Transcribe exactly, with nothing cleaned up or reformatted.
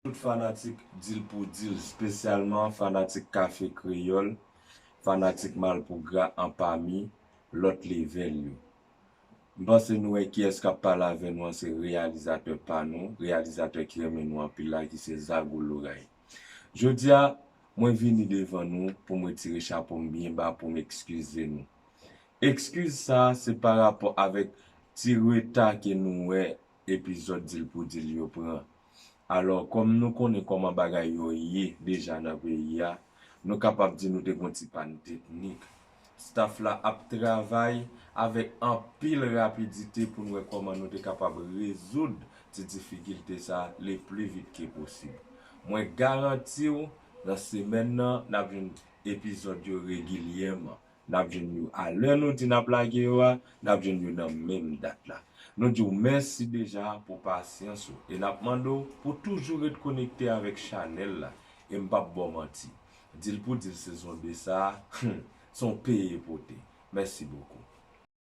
Tout fanatik Dil pou Dil, espesyalman fanatik Kafe Kreyòl, fanatik Malpougra anpami lòt level yo. M panse nou wè kiyès k ap pale avè nou an, se reyalizatè pa nou, reyalizatè ki renmen nou anpil la, ki se Zago Loray. Jodi a, mwen vini devan nou pou m retire chapo m byen ba pou m ekskize nou. Ekskiz sa a se pa rapò avèk ti reta ke nou wè epizòd Dil pou Dil yo pran. Alò, kòm nou konnen kòman bagay yo ye deja nan peyi a, nou kapab di nou te gon ti pàn teknik. Staff la ap travay avèk anpil rapidite pou n wè kòman nou te kapab rezoud ti difikilte sa le pli vit ke posib. Mwen garanti w, nan semèn nan, n ap jwenn epizòd yo regilyèman. N ap jwenn yo a lè nou di n ap lage yo a, n ap jwenn yo nan menm dat la. Nou di w mèsi deja pou pasyans ou e n ap mande w pou toujou ret konekte avèk chanèl la. E m p ap ba w manti, Dil pou Dil sezon de sa a, hmm, se yon peye pote. Mèsi bokou.